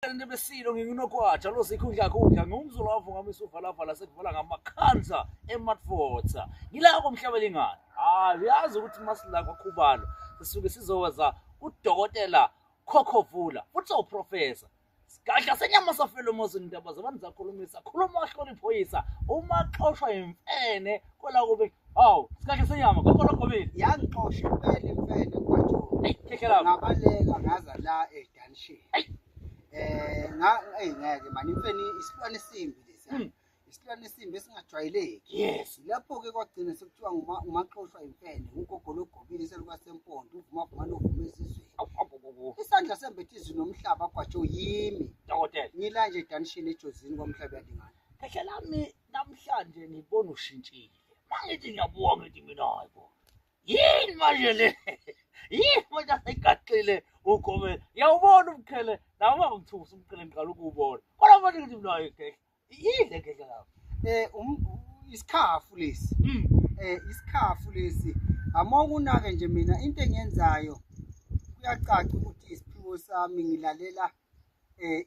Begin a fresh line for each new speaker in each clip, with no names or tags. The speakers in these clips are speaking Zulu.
Into besilo nginginokwatsha lo sikhundla khundla ngumzulu wavunga isuvala sekuvala ngamakhansa eMatfotsa ngila komhlaba lingana. Hayi, uyazi ukuthi masila kwakhubalo sisuke sizowaza udokotela Khokhovula futhi sowuprofessor. Sigadla senyama safela umuzi indaba zabantu zakhulumisa khuluma wahlola iphoyisa uma xoshwa imfene kola kube hawu sigadla senyama gogo logobile.
Yangixosha impela imfene kwaJoe.
Hey, khehla lami.
Ngabaleka ngaza la eDanshin.
Ayi.
Nga ey ngeke mani imfene isilwane esimbi lesi. Isilwane esimbi esingajwayeleki. Lapho ke kwagcina sekuthiwa ngumaxoshwa imfene, ugogo logobile selukwasempondo, uvuma vuma novuma ezizweni.
Awu, awu, awu, awu.
Isandla sembethe izwi nomhlaba kwaJoe yimi.
Dokotela.
Ngila nje eDanshin eJozini kwamhlaba yalingana.
Khehla lami namhlanje ngibona ushintshile. Mangithi ngiyabuka ngithi mina hayibo. Yini manje le? Yini manje asegaxile ugomela? Ngiyawubona umqhele, nawe ungithusa umqhele ngiqala ukuwubona. Kodwa manje ngithi mina hayi khehla. Yini le khehla lapho?
Isikhafu lesi. Isikhafu lesi. Amokunake nje mina into engiyenzayo kuyacaca ukuthi isiphiwo sami ngilalela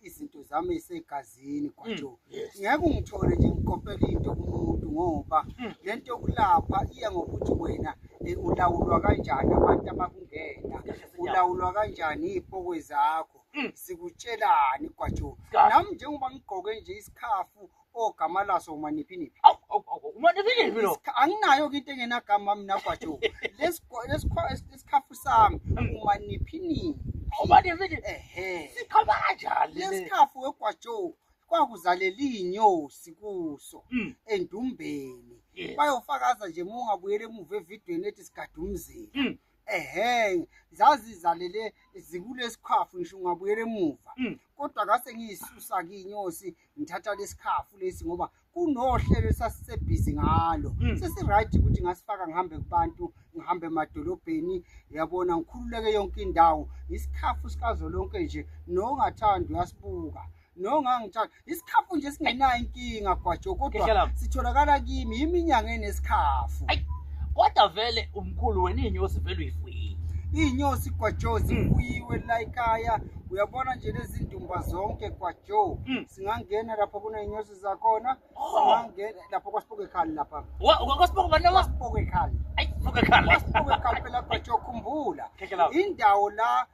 izinto zami ezisegazini kwaJoe. Ngeke ungithole nje ngikopela into kumuntu ngoba lento yokulapha iya ngokuthi wena ulawulwa kanjani abantu abakungena, ulawulwa kanjani iy'pokwe zakho, sikutshelani kwaJoe. Nami njengoba ngigqoke nje isikhafu ogama laso umaniphiniphi.
Awu, awu, awu, umaniphiniphi lo?
Anginayo-ke into engenagama mina kwaJoe. Lesikhafu sami umaniphiniphi.
Umaniphiniphi?
Ehhe.
Sikhamba kanjani le?
Lesikhafu wegwaJoe kwakuzalela iy'nyosi kuso endumbeni. Bayofakaza nje uma ungabuyela emuva evidweni ethi sigada umzila. Ehhe, zazizalele zikulesikhafu ngisho ungabuyela emuva. Kodwa ngase ngiyisusa-ke iy'nyosi ngithatha lesikhafu lesi ngoba kunohlelo esasisebhizi ngalo. Sesi-right ukuthi ngasifaka ngihambe kubantu, ngihambe emadolobheni, uyabona ngikhululeke yonke indawo. Isikhafu sikazolonke nje nongathandi uyasibuka. Nongangithandi. Isikhafu nje singenayo inkinga Gwajo kodwa
Khehla lami.
sitholakala kimi iminyanga enesikhafu.
Ayi, kodwa vele umkhulu wena iy'nyosi vele uyifuyile.
Iy'nyosi Gwajo zifuyiwe la ekhaya. Uyabona nje lezi ndumba zonke Gwajo. Singangena lapho kuney'nyosi zakhona. Singangena lapho kwaSipoke Khali lapha.
KwaSipoke bani laba?
KwaSipoke Khali.
Ayi, Sipoke Khali.
KwaSipoke Khali phela Gwajo khumbula.
Khehla lami.
Indawo la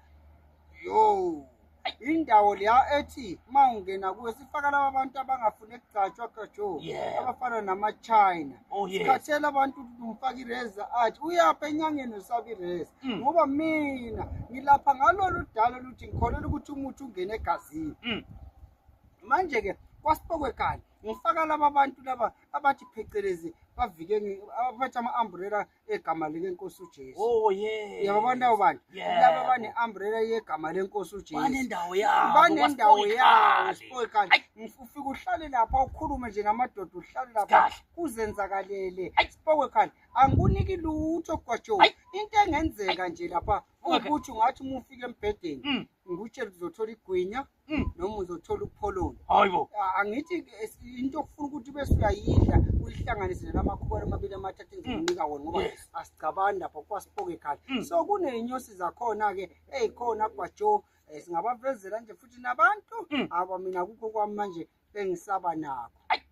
yo. Indawo leya ethi uma ungena kuyo sifaka laba bantu abangafuni ukugcatshwa Gwajo. Abafana nama-China. Sikhathele abantu ukuthi umfaka ireza athi uyapha enyangeni usaba ireza. Ngoba mina ngilapha ngalolu dala luthi ngikholelwa ukuthi umuthi ungene egazini. Manje ke kwaSipokwe Khali ngifaka laba bantu laba abathi phecelezi bavike abaphatha ama-umbrella egama lenkosi uJesu.
Oh yes.
Uyababona labo bantu? Laba bane-umbrella yegama lenkosi uJesu.
Banendawo yabo.
Banendawo yabo, Sipokwe Khali. Ufike uhlale lapha ukhulume nje namadoda uhlale lapha kuzenzakalele. Sipokwe Khali angikuniki lutho Gwajo. Into engenzeka nje lapha ukuthi ungathi uma ufika embhedeni ngikutshele uzothola igwinya noma uzothola ukupholona.
Hayibo.
Angithi into okufuna ukuthi bese uyayidla uyihlanganise nalamakhuba amabili amathathu engizokunika wona ngoba asicabani lapho kwaSipokwe Khali. So kuney'nyosi zakhona-ke ey'khona Gwajo, singabavezela nje futhi nabantu aba mina kukho kwami manje engisaba nakho.
Ayi,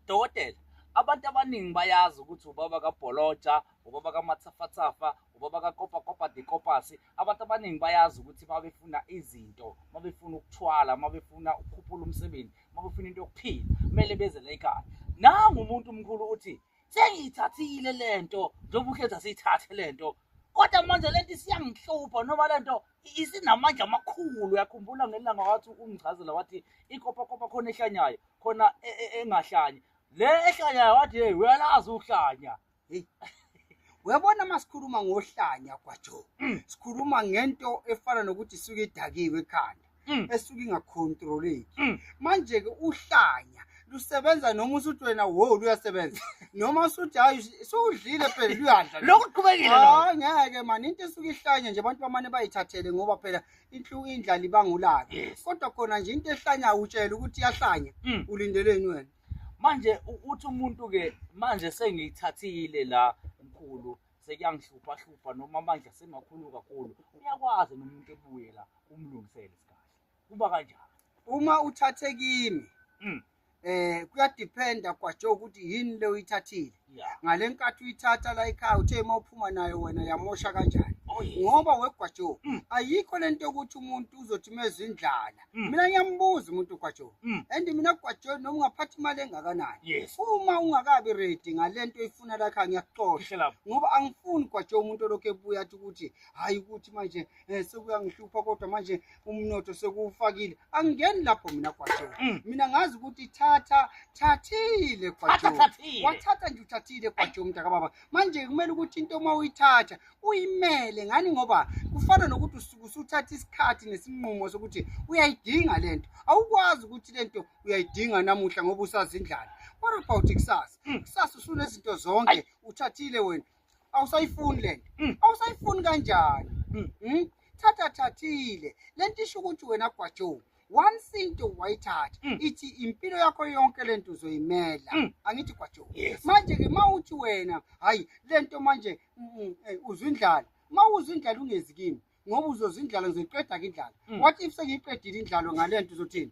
dokotela, abantu abaningi bayazi ukuthi ubaba kaBholoja, ubaba kaMathafathafa, ubaba kaKopa Kopa Dikopasi. Abantu abaningi bayazi ukuthi mabefuna izinto, mabefuna ukuthwala, mabefuna ukukhuphula umsebenzi, mabefuna into yokuphila, kumele beze la ekhaya. Nangu umuntu omkhulu uthi sengiyithathile lento, njengoba ukhetha siyithathe lento. Kodwa manje lento isiyangihlupha noma lento isinamandla amakhulu. Uyakhumbula ngelanga wathi ungichazela wathi ikopa kopa khona ehlanyayo, khona engahlanyi. Le ehlanyayo wathi hey uyalazi uhlanya.
Hey. Uyabona masikhuluma ngohlanya Gwajo. Sikhuluma ngento efana nokuthi isuke idakiwe ekhanda. Esuke ingacontroleki. Manje ke uhlanya lusebenza noma usuthi wena wo luyasebenza. Noma usuthi hayi sewudlile phela luyadla.
Lokhu kuqhubekile lokho.
Hayi ngeke man into esuke ihlanya nje abantu bamane bayithathele ngoba phela indlala ibangulaka. Kodwa khona nje into ehlanya utshela ukuthi iyahlanya. Ulindeleni wena?
Manje uthi umuntu ke manje sengiyithathile la mkhulu sekuyangihlupha hlupha noma amandla semakhulu kakhulu. Uyakwazi nomuntu ebuye la umlungisele sikahle. Kuba kanjani?
Uma uthathe kimi, kuyadependa kwaJoe ukuthi yini le uyithathile. Ngale nkathi uyithatha la ekhaya, uthe uma uphuma nayo wena yamosha kanjani? Ngoba wegwaJoe, ayikho lento yokuthi umuntu uzothi mezwa indlala. Mina ngiyambuza umuntu gwaJoe. And mina gwaJoe, noma ungaphatha imali engakanani, uma ungakabi ready ngalento oyifuna la ekhaya, ngiyakuxosha. Ngoba angifuni gwaJoe umuntu olokhu ebuya athi ukuthi hayi ukuthi manje sekuyangihlupha, kodwa manje umnotho sekuwufakile. Angingeni lapho mina gwaJoe. Mina ngazi ukuthi thathile gwaJoe. Wathatha nje, uthathile gwaJoe mntakababa. Manje kumele ukuthi into uma uyithatha uyimele ngani, ngoba kufana nokuthi usuke usuthatha isikhathi nesinqumo sokuthi uyayidinga lento. Awukwazi ukuthi lento uyayidinga namuhla ngoba usazi indlala. What about kusasa? Kusasa usunezinto zonke, uthathile wena, awusayifuni lento. Awusayifuni kanjani? Thatha thathile lento isho ukuthi wena gwaJoe, once into wayithatha, ithi impilo yakho yonke lento uzoyimela. Angithi gwaJoe?
Yes.
Manje-ke uma uthi wena hayi lento manje uzwa indlala, uma uzwa indlala ungezi kimi, ngoba uzozwa indlala, ngizoyiqeda-ke indlala. What if sengiyiqedile indlalo ngalento, uzothini?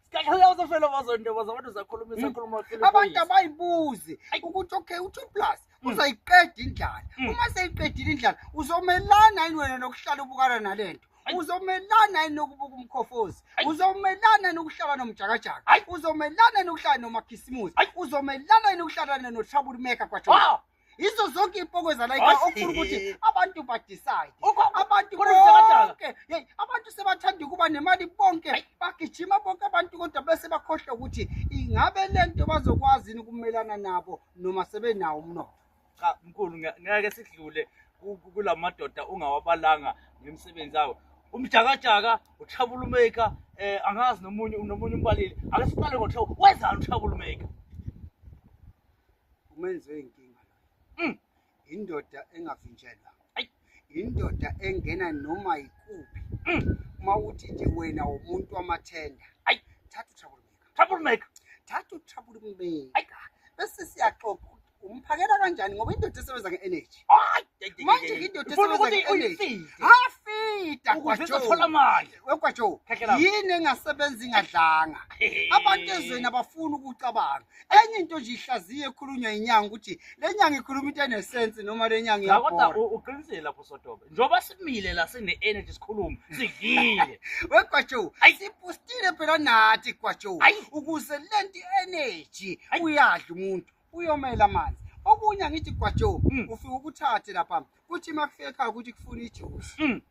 Sikhathi bazonto abantu zakhuluma sakhuluma.
Abantu abayibuzi ukuthi okay, u-2 plus uzayiqeda indlala. Uma seyiqedile indlala, uzomelana yini wena nokuhlala ubukana nalento? Uzomelana yini nokubuka umkhofozi? Uzomelana nokuhlala nomjakajaka? Uzomelana nokuhlala nomakhisimusi? Uzomelana yini nokuhlala no-trouble maker kwaJoe? Yizo zonke iy'poko zala ekhaya okufuna ukuthi abantu badecide. Abantu
Khona umjakajaka.
bonke, hey, abantu sebathanda ukuba nemali bonke, bagijima bonke abantu, kodwa bese bakhohlwa ukuthi ingabe lento bazokwazi yini ukumelana nabo noma sebenawo umnotho.
Cha mkhulu, ngeke sidlule kula madoda ungawabalanga ngemisebenzi yawo. Umjakajaka, utrouble maker, angazi nomunye umbalile. Ake siqale ngo wenzani utrouble maker?
Umenzi wey'nkinga loyo. Indoda engavinjelwa. Indoda engena noma yikuphi. Uma uthi nje wena umuntu wamathenda, thatha utrouble maker.
Trouble maker.
Thatha utrouble maker, bese siyaxoxa umphakela kanjani, ngoba indoda esebenza nge-energy. Manje indoda
Ufuna
esebenza
ukuthi
nge-energy.
uyifide.
Hafida.
Ukuze izothola amandla.
Wegwajo,
Khehla.
yini engasebenza ingadlanga? Abantu ezweni abafuni ukucabanga. Enye into nje ihlaziye ekhulunywa inyanga, ukuthi le nyanga ikhuluma into enesense noma le nyanga
Cha, kodwa
iyabhora.
uqinisile lapho Sotobe. Njengoba simile la sine-energy, sikhuluma sidlile.
Wegwajo, sipustile phela nathi gwajo, ukuze lento i-energy uyadla umuntu uyomela amanzi. Okunye angithi gwajo, ufike ukuthathe lapha, kuthi uma kufika ekhaya ukuthi kufuna ijuice,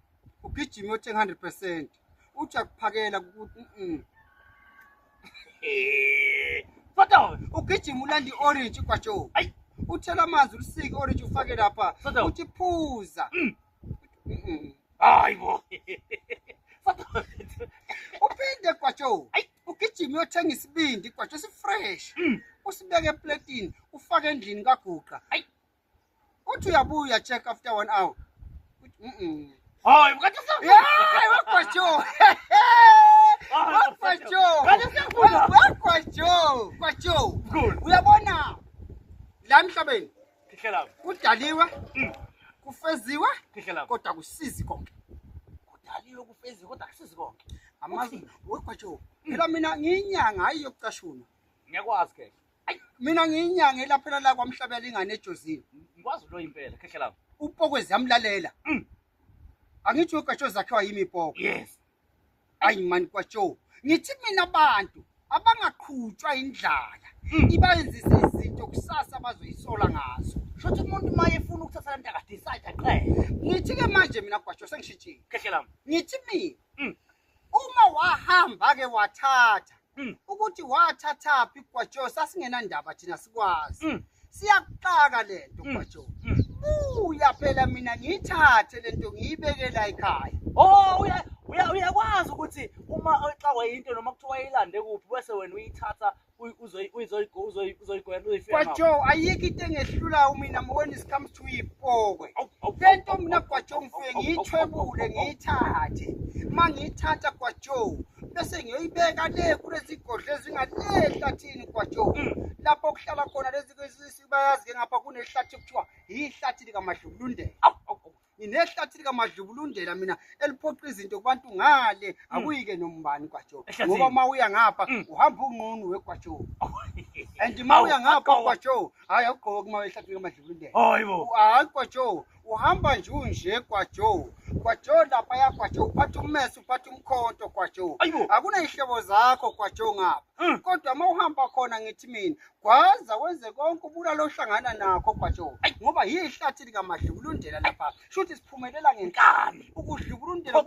ugijime uyothenga 100%, uthi akuphakela ukuthi
Sotobe.
Ugijima ulanda i-orange gwajo, uthela amanzi, ulisike i-orange, ufake lapha.
Sotobe.
Uthi phuza.
Hayi bo. Sotobe.
Uphinde gwajo, ugijima uyothenga isibindi gwajo, esifresh, usibeke epletini, ufake endlini kaguqa. Uthi uyabuya, check after one hour, uthi
Hayi, kanti
Yeah, wegwajo, wegwajo,
Kanti siyafuna.
wegwajo, gwajo.
Mkhulu.
Uyabona la emhlabeni
Khehla lami.
kudaliwe, kufeziwe,
Khehla lami.
kodwa kusizi konke.
Kudaliwe, kufeziwe, kodwa akusizi konke.
Amazi wegwajo, phela mina ngiyinyanga, hayi yokucashuna.
Ngiyakwazi khehla.
Mina ngiyinyanga elaphela la kwamhlabela ingane ejozini.
Ngikwazi lo impela khehla lami.
Upokwe ziyamlalela. Angithi wegwajo zakhiwa yimi ipoko?
Yes.
Ayi mani kwajo, ngithi mina abantu abangaqhutshwa indlala, ibayenzisa izinto kusasa bazoyisola ngazo.
Shothi umuntu uma efuna ukuthatha lento akadecide aqele.
Ngithi-ke manje mina gwajo sengishintshile.
Khehla lami.
Ngithi mina, uma wahamba-ke wathatha, ukuthi wathathaphi gwajo sasingenandaba thina, sikwazi. Siyakuxaka lento gwajo. Buya phela, mina ngiyithathe lento ngiyibeke la ekhaya.
Oh, uya uyakwazi ukuthi uma exakwe into noma kuthiwa wayilande kuphi, bese wena uyithatha uzoyigoyela uzoyifika.
Gwajo, ayikho into engehlulayo mina when it comes to ipokwe. Lento mina gwajo ngifike ngiyithwebule, ngiyithathe. Uma ngiyithatha gwajo, bese ngiyoyibeka le kulezi godlo ezingale ehlathini gwajo, lapho kuhlala khona lezi bayazi-ke, ngapha kunehlathi ekuthiwa yihlathi likaMadlulundela.
Awu, awu, awu.
Nginehlathi likaMadlubulundela mina eliphoqa izinto kubantu ngale, akuyike nombani Gwajo. Ngoba uma uya ngapha uhamba unqunu weGwajo. And uma uya ngapha Gwajo, hayi awugqoki uma ehlathi likaMadlubulundela.
Hayibo.
Hayi Gwajo, uhamba nje unje Gwajo. Gwajo lapha ya Gwajo, uphatha ummese, uphatha umkhonto Gwajo. Akuney'hlobo zakho Gwajo ngapha. Kodwa uma uhamba khona ngithi mina, gwaza wenze konke ubulala ohlangana nakho Gwajo. Ngoba yihlathi likaMadlubulundela lapha. Shuthi siphumelela ngenkani. Ukudlubulundela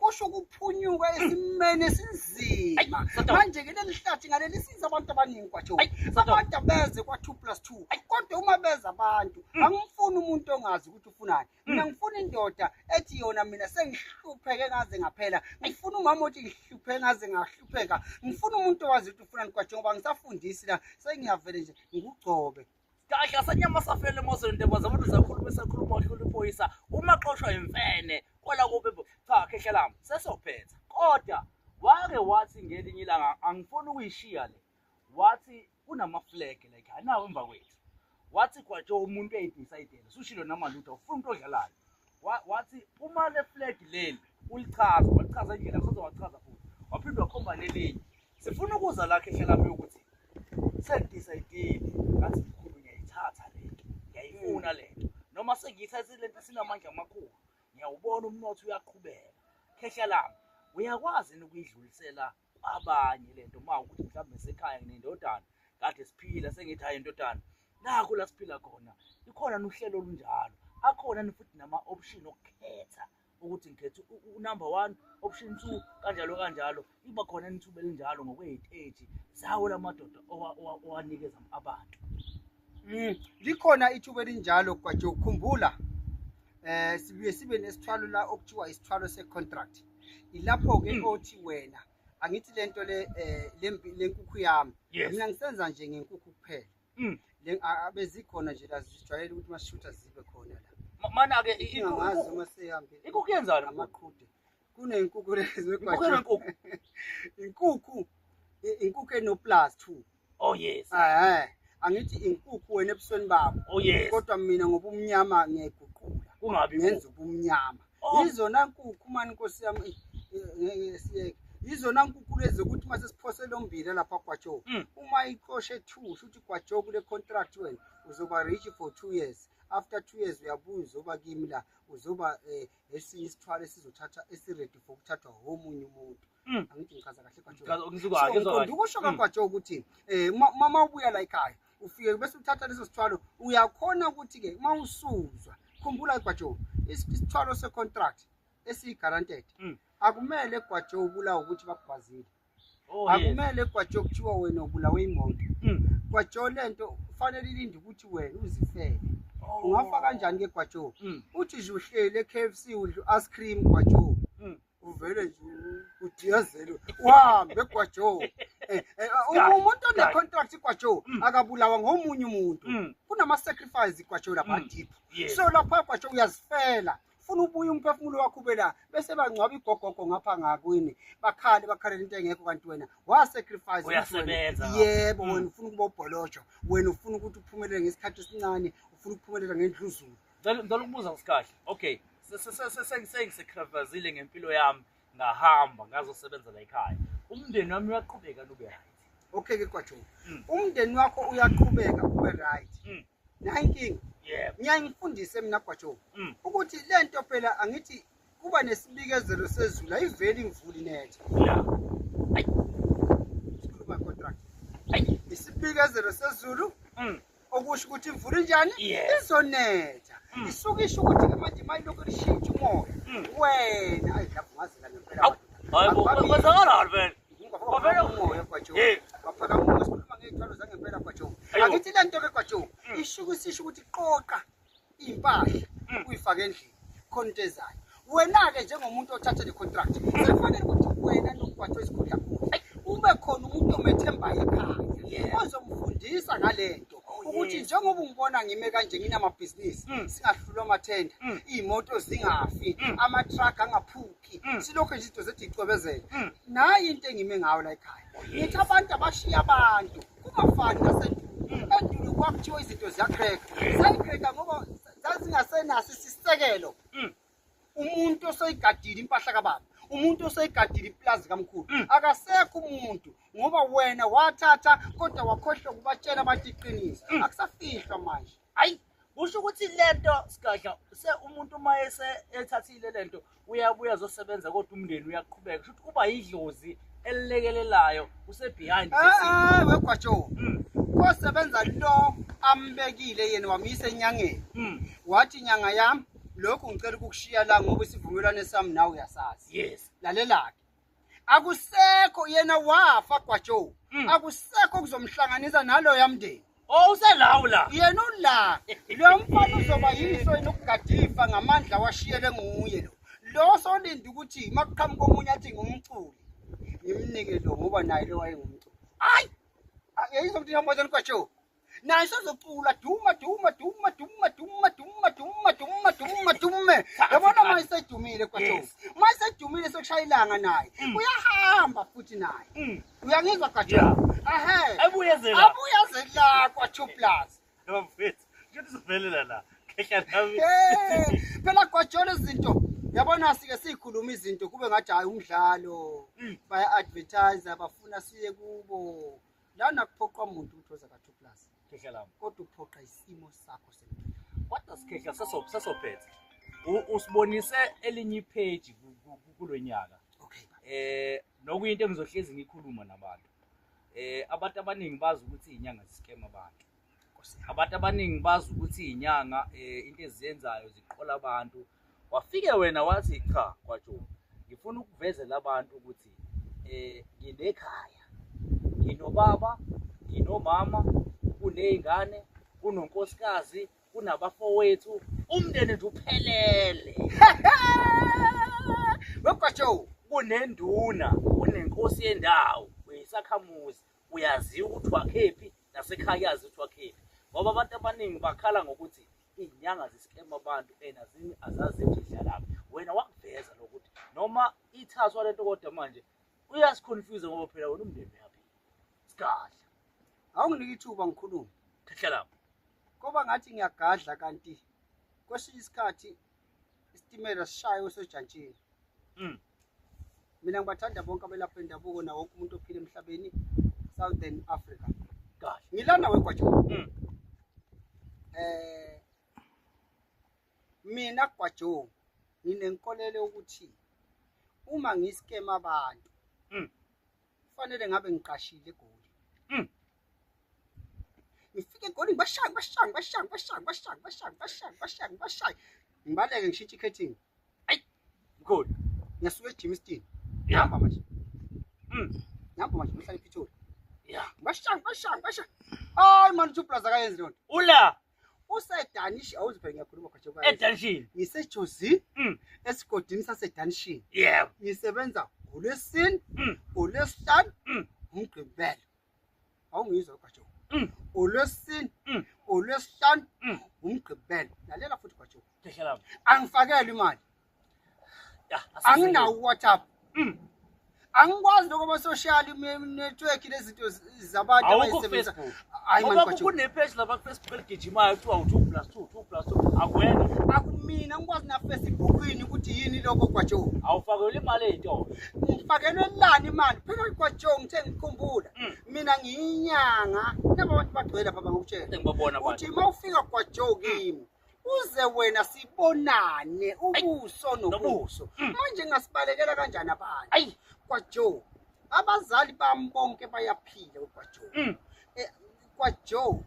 kusho ukuphunyuka esimeni esinzima. Manje ke leli hlathi ngaleli siza abantu abaningi Gwajo. Abantu abeze kwa 2 + 2. Kodwa uma beza abantu, angifuni umuntu ongazi ukuthi ufunani. Mina ngifuna indoda ethi yona mina sengihlupheke ngaze ngaphela. Ngifuna umama othi ngihlupheke ngaze ngahlupheka. Ngifuna umuntu owazi ukuthi ufunani Gwajo, ngoba ngisafundisi la sengiyavele nje ngikugcobe.
Kahle asanyama safele emozweni ntokazi, abantu zakhuluma esakhuluma wahlula iphoyisa uma xoshwa imfene kwala kube cha khehla lami sesophetha. Kodwa wake wathi ngelinye ilanga angifuni ukuyishiya le, wathi kunama flag like anawo emva kwethu. Wathi Gwajo umuntu eyidecide, sushilo namalutho ufuna umuntu odlalayo. Wathi uma le flag leli ulichaza, walichaza indlela soze wachaza futhi waphinde wakhomba nelinye. Sifuna ukuza la khehla lami ukuthi sengidecide ngathi mkhulu ngiyayithatha lento, ngiyayifuna lento, noma sengiyithathe lento sinamandla amakhulu, ngiyawubona umnotho uyaqhubeka. Khehla lami, uyakwazi ukuyidlulisela kwabanye lento uma ukuthi mhlawumbe sekhaya nginendodana kade siphila, sengithi hayi ndodana nakho la siphila khona, ikhona nohlelo olunjalo, akhona futhi nama-option okukhetha ukuthi ngikhethe unumber 1, option 2, kanjalo kanjalo. Iba khona ithuba elinjalo ngokwey'teji zawo la madoda owanikeza abantu.
Likhona ithuba elinjalo Gwajo. Khumbula sibuye sibe nesithwalo la okuthiwa isithwalo se-contract. Ilapho-ke othi wena angithi lento le lenkukhu yami, mina ngisenza nje ngenkukhu kuphela. Abezikhona nje la zijwayele ukuthi masishutha zibe khona la.
Mana-ke inkukhu yenzani?
Amaqhude. Kunenkukhu lezi weGwajo. Inkukhu, inkukhu eno +2.
Oh yes.
Angithi inkukhu wena ebusweni babo.
Oh yes.
Kodwa mina ngoba umnyama ngiyayiguqula.
Kungabi
ngenza ubumnyama. Yizona nkukhu mani Nkosi yami siyeke. Yizona nkukhu lezi ukuthi mase siphosele ombila lapha Gwajo. Uma ixoshe 2, shuthi Gwajo kule contract wena uzoba rich for 2 years. After 2 years uyabuya uzoba kimi la, uzoba esinye isithwalo esizothatha esiready for ukuthathwa omunye umuntu. Angithi ngichaza kahle Gwajo. Ukusho kaGwajo ukuthi uma ubuya la ekhaya ufike bese uthatha leso sithwalo, uyakhona ukuthi ke uma usuzwa, khumbula Gwajo, isithwalo se-contract esiyi-guaranteed. Akumele Gwajo ubulawe ukuthi bakugwazile. Akumele Gwajo kuthiwa wena ubulawe imoto. Gwajo lento kufanele ilinde ukuthi wena uzifele. Ungafa kanjani ke Gwajo? Uthi nje uhleli e-KFC udla ice cream Gwajo. Uvele nje udiyazele uhambe Gwajo. Umuntu one-contract Gwajo akabulawa ngomunye umuntu. Kunama-sacrifice Gwajo lapha deep. So lapha Gwajo uyazifela. Funa ubuye umphefumulo wakho ube la, bese bangcwaba igogogo ngapha ngakwini, bakhale bakhalela into engekho, kanti wena wa-sacrifice.
Uyasebenza.
Yebo, wena ufuna ukuba ubholojo, wena ufuna ukuthi uphumelele ngesikhathi esincane, ufuna ukuphumelela ngendluzulu.
Ngicela ukubuza ngisikahle. Okay, sengisacrificile ngempilo yami, ngahamba ngazosebenza la ekhaya. Umndeni wami uyaqhubeka ube right.
Okay ke Gwajo, umndeni wakho uyaqhubeka ube right. Nayi inkinga.
Yebo.
Ngiyangifundise mina Gwajo ukuthi lento phela angithi kuba nesibikezelo sezulu, ayiveli imvula inetha.
Yeah.
Sikhuluma contract. Isibikezelo sezulu okusho ukuthi imvula injani izonetha. Isuke isho ukuthi ke manje mayilokhu lishintsha umoya. Wena ayi lapho ngazela ngempela.
Hayibo, kwenzakalani vele?
Kwavela umoya Gwajo. Waphakama umoya, sikhuluma ngey'thwalo zangempela Gwajo. Angithi le nto ke Gwajo isho isho ukuthi qoqa iy'mpahla uyifake endlini khona into ezayo. Wena-ke njengomuntu othathe le contract sekufanele ukuthi wena noGwajo isikhundla khona ube khona umuntu omethembayo ekhaya ozomfundisa ngale nto ukuthi njengoba ungibona ngime kanje nginamabhizinisi, singahlulwa amathenda, iy'moto zingafi, ama-truck angaphuki, silokhu nje izinto zethu iy'cwebezele. Nayi into engime ngayo la ekhaya. Ngithi abantu abashiya abantu kungafani nasendulo. Endulo kwakuthiwa izinto ziyakreka, zayikreka ngoba Zazingasenaso isisekelo. Umuntu osoyigadile impahla kababa, umuntu oseyigadile iplazi kamkhulu, akasekho umuntu ngoba wena wathatha kodwa wakhohlwa ukubatshela abantu iqiniso. Akusafihlwa manje.
Hayi, kusho ukuthi lento Sigadla se umuntu uma ethathile lento uyabuya azosebenza kodwa umndeni uyaqhubeka. Kusho ukuthi kuba yidlozi elilekelelayo use behind the scene.
Wegwajo. Kosebenza lo ambekile yena wamisa enyangeni. Wathi nyanga yami lokhu ngicela ukukushiya la ngoba isivumelwano sami nawe uyasazi.
Yes.
Lalela-ke. Akusekho yena wafa Gwajo. Akusekho kuzomhlanganisa naloya mndeni.
Oh, uselawula.
Yena ula. Lo mfana uzoba yiso inokugadifa ngamandla washiyele nguye lo. Lo solinda ukuthi makuqhamuka omunye athi ngumculi. Ngimnike lo ngoba naye lo wayengumculi.
Hayi,
ayizwa ukuthi ihamba Gwajo. Naye sozocula duma duma duma duma duma duma duma duma duma dume. Yabona mayisedumile Gwajo. Mayisedumile sokushaya ilanga naye. Uyahamba futhi naye. Uyangizwa Gwajo? Ehhe.
Abuyezela.
Abuyezela kwa 2 plus.
Mfethu, ngithi sivelela la. Khehla nami.
Phela Gwajo lezinto. Yabona sike sikhuluma izinto kube ngathi hayi umdlalo. Baya advertise bafuna siye kubo. Lana kuphoqa umuntu ukuthi oza ka 2 plus.
Khehla lami.
Kodwa uphoqa isimo sakho sempilo.
Kodwa sikhehla sesophethe. Usibonise elinye ipage kulonyaka.
Okay.
Nokuyinto engizohlezi ngikhuluma nabantu. Abantu abaningi bazi ukuthi izinyanga ziskema abantu. Abantu abaningi bazi ukuthi izinyanga into eziyenzayo ziqola abantu. Wafike wena wathi cha Gwajo, ngifuna ukuvezela abantu ukuthi nginekhaya. Nginobaba, nginomama, kunezingane, kunonkosikazi, kunabafowethu, umndeni nje uphelele.
Wegwajo,
kunenduna, kunenkosi yendawo, uyisakhamuzi, uyaziwa ukuthi wakhephi nasekhaya yazi ukuthi wakhephi. Ngoba abantu abaningi bakhala ngokuthi izinyanga ziskema abantu enazini azazi idlalaphi. Wena wakuveza lokuthi noma ithathwa lento kodwa manje uyasiconfuse ngoba phela wena umndeni uyaphila. Sigadla.
Awunginike ithuba ngikhulume.
Khehla lapho.
Ngoba ngathi ngiyagadla kanti kwesinye isikhathi isitimela sishaye osejantshini. Mina ngibathanda bonke abelapha endabuko nawo wonke umuntu ophila emhlabeni Southern Africa.
Kahle.
Ngilana weGwajo. Mina Gwajo nginenkolelo ukuthi uma ngiskema abantu kufanele ngabe ngiqashile eGoli. Ngifike eGoli ngibashaye ngibashaye ngibashaye ngibashaye ngibashaye ngibashaye ngibashaye ngibashaye ngibashaye. Ngibaleke ngishintshe ikhethini.
Ayi, mkhulu.
Ngiyasuka eJimiston. Ngihamba manje. Ngihamba manje ngihlala ePitoli. Ngibashaye ngibashaye ngibashaye. Hayi man 2 plus akayenzi lonto.
Ula
useDanish awuziphe ngiyakhuluma Gwajo.
EDanishini.
NgiseJozi esigodini saseDanishini.
Yebo.
Ngisebenza ngolwesine, ngolwesihlanu, uMgqibelo. Awungizwa Gwajo. Olwesine, olwesihlanu, uMgqibelo. Lalela futhi Gwajo.
Khehla lami.
Angifakelwe imali. Anginawo WhatsApp. Angikwazi lokho social network lezinto zabantu abayisebenzisa.
Hayi man Gwajo. Kune page lapha ku Facebook eligijimayo kuthiwa u2 + 2 2 + 2 akwena.
Akumina ngikwazi na Facebookini ukuthi yini lokho Gwajo.
Awufakelwe imali eyitolo.
Ngifakelwe lani imali? Phela Gwajo ngithe ngikhumbula. Mina ngiyinyanga. Laba abantu bagcwele lapha bangikutshela.
Ngibabona abantu.
Uthi mawufika Gwajo kimi uze wena sibonane ubuso nobuso. Manje ngasibalekela kanjani abantu?
Ayi
Gwajo, abazali bami bonke bayaphila Gwajo. Gwajo,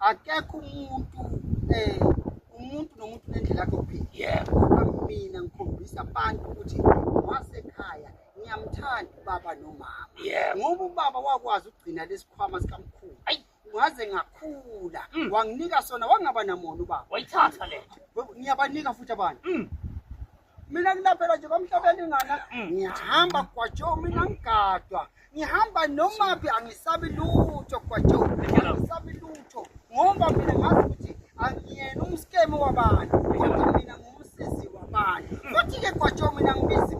akekho umuntu umuntu nomuntu nendlela yakhe yokuphila.
Yebo.
Mina ngikhombisa abantu ukuthi wasekhaya ngiyamthanda ubaba nomama.
Yebo.
Ngoba ubaba wakwazi ukugcina lesikhwama sikamkhulu.
Ayi.
Ngaze ngakhula, wanginika sona wangaba namona ubaba.
Wayithatha le.
Ngiyabanika futhi abantu. Mina ngilaphela nje kwamhlabeni ingana ngihamba Gwajo mina ngigadwa. Ngihamba noma phi angisabi lutho Gwajo. Angisabi lutho ngoba mina ngazi ukuthi angiyena umskeme wabantu. Kodwa mina ngumsizi wabantu. Futhi ke Gwajo mina ngibiza